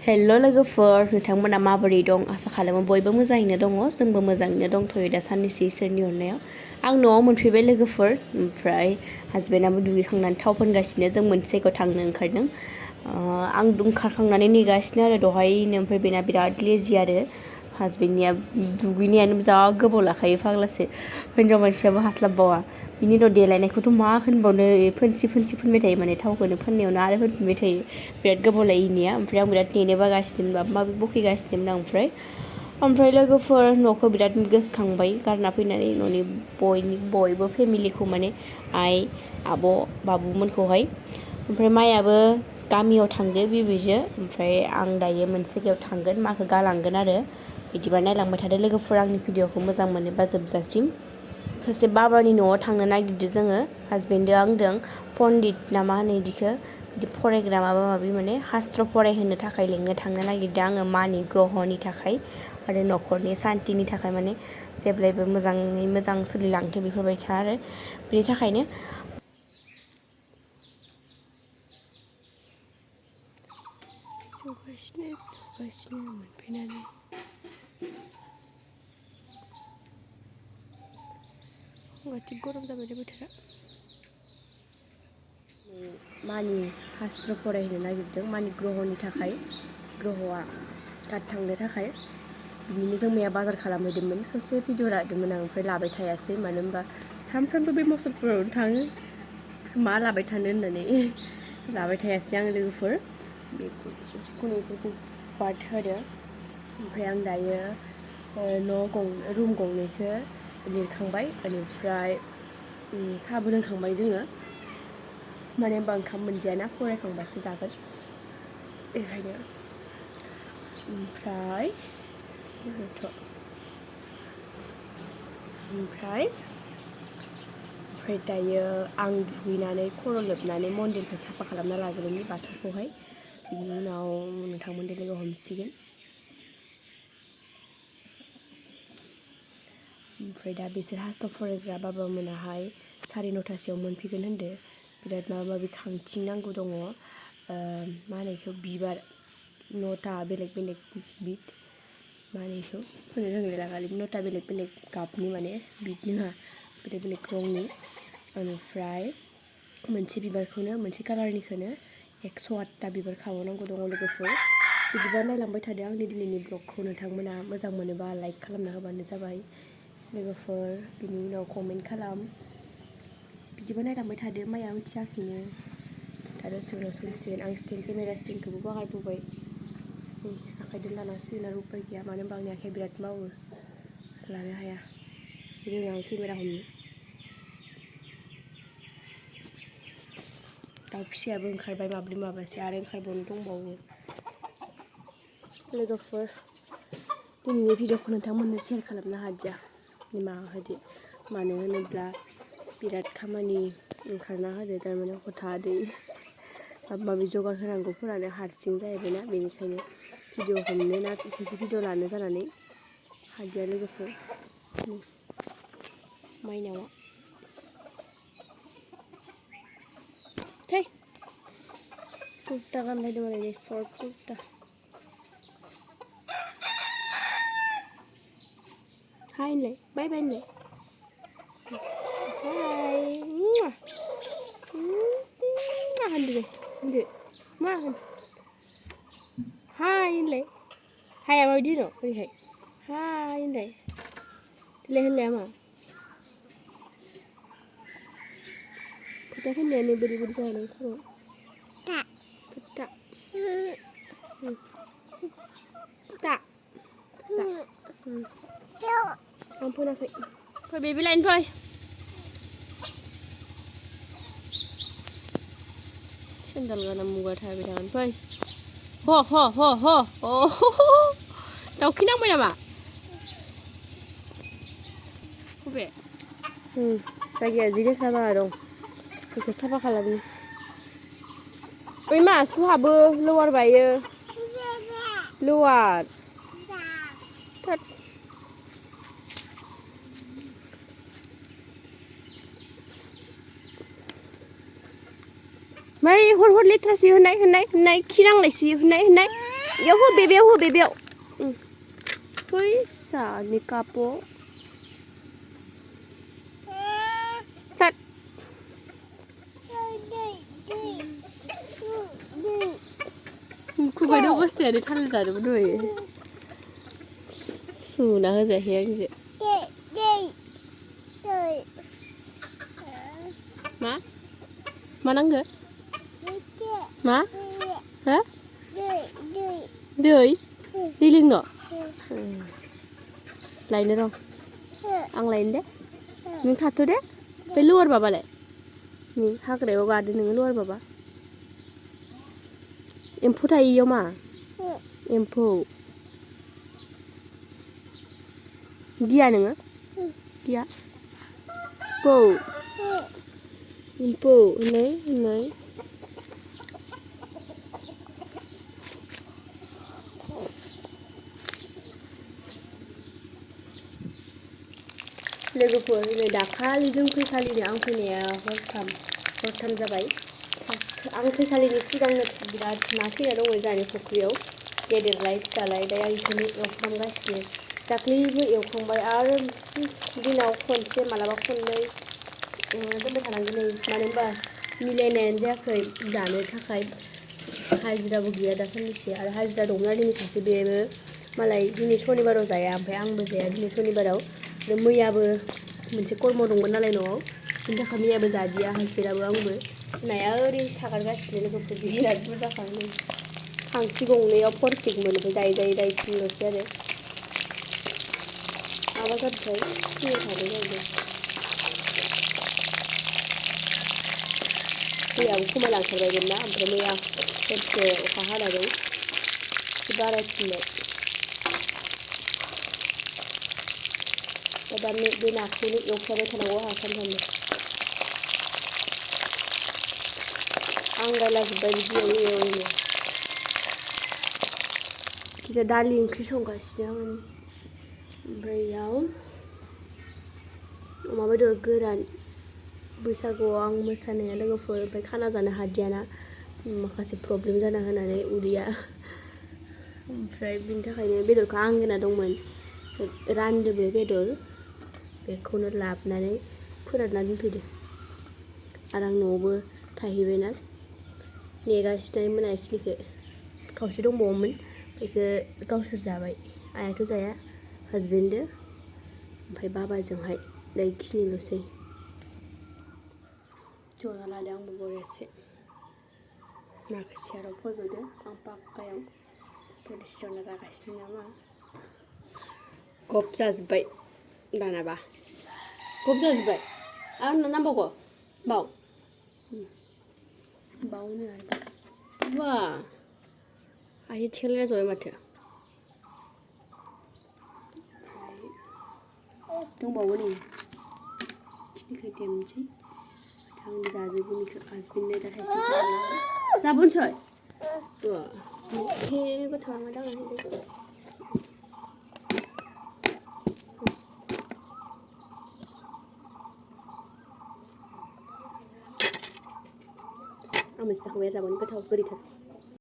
Hello' लोगोफोर नोंथांमोना माबोरै दं आसा खालामो बयबो मोजाङैनो दङ जोंबो मोजाङैनो दंथ'यो दा साननैसो इसोरनि अननायाव आं न'आव मोनफैबाय लोगोफोर ओमफ्राय हासबेन्डआबो दुगैखांनानै थाव फोनगासिनो जों मोनसे जायगायाव थांनो ओंखारदों आं ओंखारखांनानै नेगासिनो आरो दहायनो ओमफ्राय बेना बिराद लेजि आरो हासबेन्डनिया दुगैनायानो जा गोबाव लाखायो फाग्लासो हिनजाव मानसियाबो हास्लाबबावा बिनि उनाव देलायनायखौथ' मा होनबावनो फोनसि फोनबाय थायो माने थावखौनो फोननायावनो आरो फोनफिनबाय थायो बिराद गोबाव लायो इनिया ओमफ्राय आं बिराद नेनो बागासिनो माबा माबि बखिगासिनोमोन आं ओमफ्राय लोगोफोर न'खौ बिराद गोसोखांबाय गारना फैनानै न'नि बयबो फेमिलिखौ माने आइ आब' बाबुमोनखौहाय ओमफ्राय मायाबो गामियाव थांदो बिबैजो ओमफ्राय आं दायो मोनसे जायगायाव थांगोन माखौ गालांगोन आरो बिदिबा नायलांबाय थादो लोगोफोर आंनि भिडिअखौ मोजां मोनोबा जोबजासिम सासे बाबानि न'आव थांनो नागिरदों जोङो हासबेन्डजों आंजों पण्डित ना मा होनो बिदिखौ बिदि फरायग्रा माबा माबि माने शास्त्र फरायहोनो थाखाय लिंनो थांनो नागिरदों आङो मानि ग्रहनि थाखाय आरो न'खरनि सान्तिनि थाखाय माने जेब्लायबो मोजाङै मोजां सोलिलांथों बेफोरबायसा आरो बिनि थाखायनो जौगासिनो मोनफैनानै गुवाहाटि गरम जाबाय दे बोथोरा मानि शास्त्र फरायहोनो नागिरदों मानि ग्रहनि थाखाय ग्रहआ कार्ड थांनो थाखाय बिनिनो जों मैया बाजार खालामहैदोंमोन ससे भिडिअ लादोंमोन आं ओमफ्राय लाबाय थायासै मानो होनबा सानफ्रामबो बे मसलपुरावनो थाङो मा लाबाय थानो होननानै लाबाय थायासै आं लोगोफोर बेखौ जिखुनु बेफोरखौ बाद होदो ओमफ्राय आं दायो रुम गंनैखौ लिरखांबाय बेनिफ्राय साहाबो लोंखांबाय जोङो माने होनबा ओंखाम मोनजायाना फरायखांबासो जागोन बेखायनो ओमफ्राय दायो आं दुगैनानै खर' लोबनानै मन्दिरखौ साफा खालामना लाग्रोनि बाथौखौहाय बिनि उनाव नोंथांमोनजों लोगो हमसिगोन ओमफ्राय दा बिसोर शास्त्र फरायग्रा बाबामोनाहाय 9:30 मोनफैगोन होनदो बिराद माबा माबि खांथिंनांगौ दङ मा होनो बेखौ बिबार 9टा बेलेग बेलेग बिद मा होनो बेखौ होनो रोंलायला खालि 9टा बेलेग बेलेग गाबनि माने बिद नङा बेलेग बेलेग रंनि बेनिफ्राय मोनसे बिबारखौनो मोनसे कालारनिखौनो 108टा बिबार खाबावनांगौ दङ लोगोफोर बिदिबा नायलांबाय थादो आंनि दिनैनि ब्लगखौ नोंथांमोना मोजां मोनोबा लाइक खालामना होबानो जाबाय लोगोफोर बिनि उनाव कमेन्ट खालाम बिदिबा नायलांबाय थादो माया मिथियाखैनो दा दसे उनाव सौसिगोन आं केमेरा स्टेन्डखौबो बागारबोबाय आखाइजों लानांसिगोन आरो उपाय गैया मानो होनबा आंनि आखाइया बिराद मावो लानो हाया रोङा आं केमेरा हमनो दाउ फिसायाबो ओंखारबाय माबासे आरो ओंखारबावनो दंबावो लोगोफोर दिनैनि भिडिअखौ नोंथांमोननो शेयार खालामनो हादिया निमाहा होदो मानो होनोब्ला बिराद खामानि ओंखारना होदो थारमाने हथादै माबा माबि जगार होनांगौफोरानो हारसिं जाहैबायना बेनिखायनो भिडिअ हमनो ना एसे भिडिअ लानो जानानै हादिया लोगोफोर माइनावा थै कुर्ता गानलायदों माने सर्ट कुर्ता हाय होनलाय बाय बाय होनलाय हाय होनदो दे होनदो मा होन हाय होनलाय हाया माबायदि होनो ओरैहाय हाय होनलाय देलाय होनलाया मा खोथा होननायानो बोरै बोरै जानानै खर' खोथा आं फोनाखै फै बेबि लाइन फै सेन्देल गाना मुगा थाबाय थागोन फै ह दाउखि नांबाय नामा बबे जायगाया जि लेथ्रा जाना दं बेखौ साफा खालामनि ओइ मा सुहाबो लवार बायो लवार माय हर लेथ्रासि होननाय खि नांनायसि होननाय Yo ho bebew. Fwisa ni kapo. Tat. Ku gado bos teh ada thal zada berdua. Suna aja hiang je. Ma? Mana enggak? Ma? Hah? Doi? Liling no? Lain dong. Ang lain deh. Neng satu deh. Peluar baba le. Nih hak deh gak ada neng luar baba. Empu tayo yo ma. Empu. Dia neng? Dia. Po. Empu. Này. लोगोफोर नै दाखालि जों फैखालिनो आं फैनाया हरथाम जाबाय आं फैखालिनि सिगांनो बिराद ना फैना दङ जोंहानि फुख्रियाव गेदेरलाय फिसालाय दा आं बेखौनो एवफ्रामगासिनो दाख्लैबो एवखांबाय आरो दिनाव खनसे मालाबा खननै दोनबाय थानांगोन नै मानो होनबा मिलायनायानो जायाखै जानो थाखाय हाजिराबो गैया दासान्दिसे आरो हाजिरा दंमोन आरो दिनै सासे बेबो मालाय दिनै सनिबाराव जाया ओमफ्राय आंबो जाया दिनै सनिबाराव आरो मैयाबो मोनसे कर्म दंमोन नालाय न'आव बिनि थाखाय मैयाबो जादिया हासबेन्डाबो आंबो नाया ओरैनोसो थागारगासिनो लोगोफोर बिराद बुरजा खाङो खांसि गंनैयाव परफेक्ट मोनो ओमफ्राय जायै दा इसेल'सै आरो माबा जाबाय फैबाय थादों जाहैदों दैयाबो खमायलांथारबायमोन ना ओमफ्राय मैया हरसे अखा हानायजों बारायफिनबाय दा बे नाखौनो एवफ्रामबाय थानांगौ आंहा सानफ्रामबो आंगायलाजोब्बाय बिदि एवनो खिजा दालि ओंख्रि संगासिनो आं ओमफ्राय इयाव अमा बेदर गोरान बैसागुआव आं मोसानाया लोगोफोर ओमफ्राय खाना जानो हादियाना माखासे प्रब्लेम जाना होनानै उदैया ओमफ्राय बिनि थाखायनो बेदरखौ आं होना दंमोन रानदो बे बेदर बेखौनो लाबोनानै फोरानना दोनफैदो आरो आं न'आवबो थाहैबायना नेगासिनो मोनाखिनिखौ खावसे दंबावोमोन बेखौ गावसोर जाबाय आइयाथ' जाया हासबेन्डजों ओमफ्राय बाबाजोंहाय दा बेखिनिल'सै जना लादों आंबो बरियासे नाखौ सियाराव फज'दो आं पाक्कायाव पुलिस जना लागासिनो नामा गब जाजोब्बाय दानाबा गब जाजोब्बाय आरो नांबावगौ बावनो आरो बा आइ थिखोलायना जबाय माथो दंबावो नै खिनिखौ देमनोसै आं जाजोबोनिखौ हासबेन्डनो दा थाइसे जाबोनसै गोथाव मोजां आं मोनसे जाखांबाय जाबानो गोथाव गोदैथार